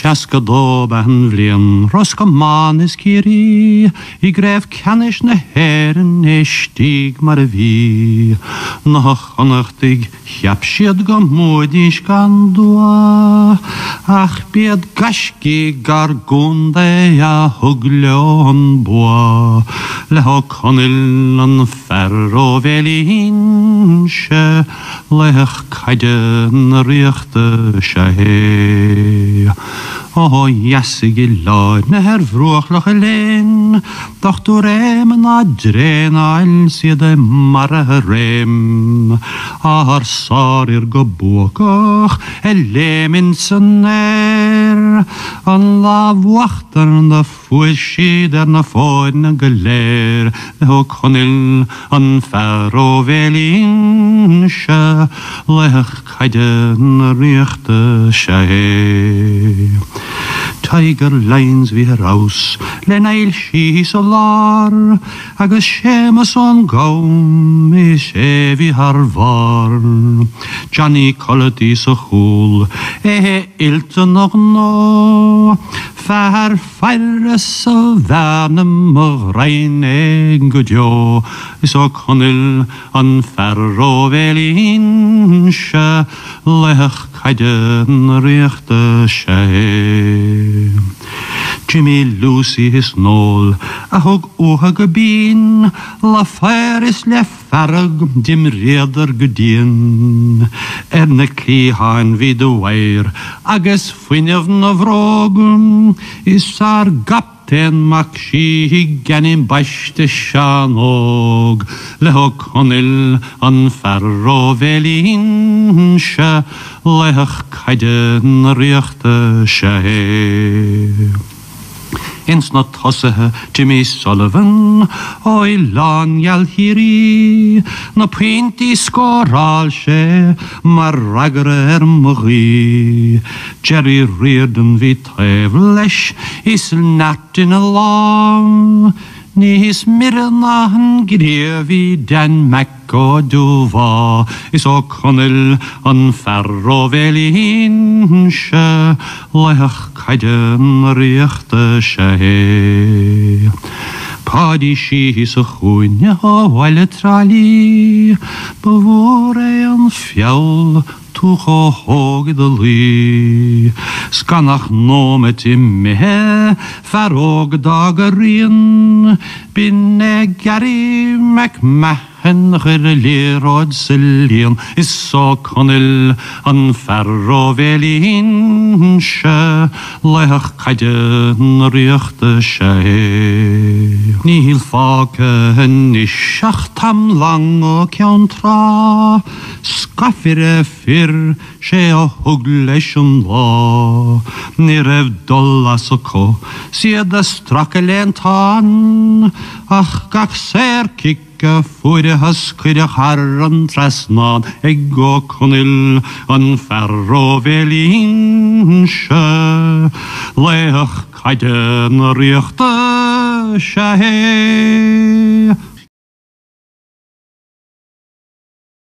62 ba an bhliain Ros Comáin is Ciarraí i gCraobh Ceannais na hÉireann istigh mar a bhí. Na Connachtaigh cheap siad go mbuafaidís gan dua ach b'iad gaiscígh ár gcontae a thug leo an bua le Ó Conaill an fear ó Bhéal Inse. Laoch caide na Ríochta is ea é. Ó dheas i gCill Airne ar bhruach Locha Léin, Dochtúir Éamonn á dtraenáil 's iad i mbarr a réim. Ár sárfhir go buacach ag léimint san aer, An lámh uachtar do Fuair siad ar na foirne go léir le Ó Conaill, an fear ó Bhéal Inse, laoch caide na Ríochta is ea é. Tiger Lyons bhí ar fheabhas le Niall Sheehy sa lár agus Séamus ón gCam is é bhí thar bharr. Johnny Culloty sa chúl, é oilte ina ghnó. Fear faire sa bhearna mo ghraidhin é go deo Is Ó Conaill an fear ó Bhéal Inse Laoch caide na Ríochta is ea é. Jimmy Lucey is Noel a thug uathu go binn Le faobhar is le fearg d'imríodar go dian Ar na cliatháin bhí Dwyer agus fuinneamh na bhróg Is ár gcaptaen Mac Síthigh ainm baiste Seán Óg Le Ó Conaill an fear ó Bhéal Inse Laoch caide na Ríochta is ea é. Ins na tosaithe, Jimmy Sullivan ó Oileán Gheal Chiarraí, na pointí scóráil sé mar fhreagra ar mo ghuí. Gerry Riordan bhí taobh leis is neart ina lámh, níos mire ná an gcliabh bhí Dan Mac Ó Dubhá is Ó Conaill an fear ó Bhéal Inse, laoch caide na Ríochta is ea é. Páidí Sheehy sa chúinne ó bhaile Trá Lí, ba mhór é an feall tú chomh hóg i do luí. 'S gan ach nóimeat imithe, fear óg a d'fhág a rian, b'in é Gary McMahon a chuir an liathróid sa líon. Is Ó Conaill an fear ó Bhéal Inse, laoch caide na Ríochta is ea é. Níl fágtha anois ach Tom Long ó Ceann Trá. Scaifire fir, 'sé a thug leis an lá. Ní raibh dul as acu 's iad a' stracadh lén tonn, ach gach saor-chic a fuaireathas cuireadh thar an trasnán ag Ó Conaill, an fear ó Bhéal Inse, laoch caide na Ríochta is ea é.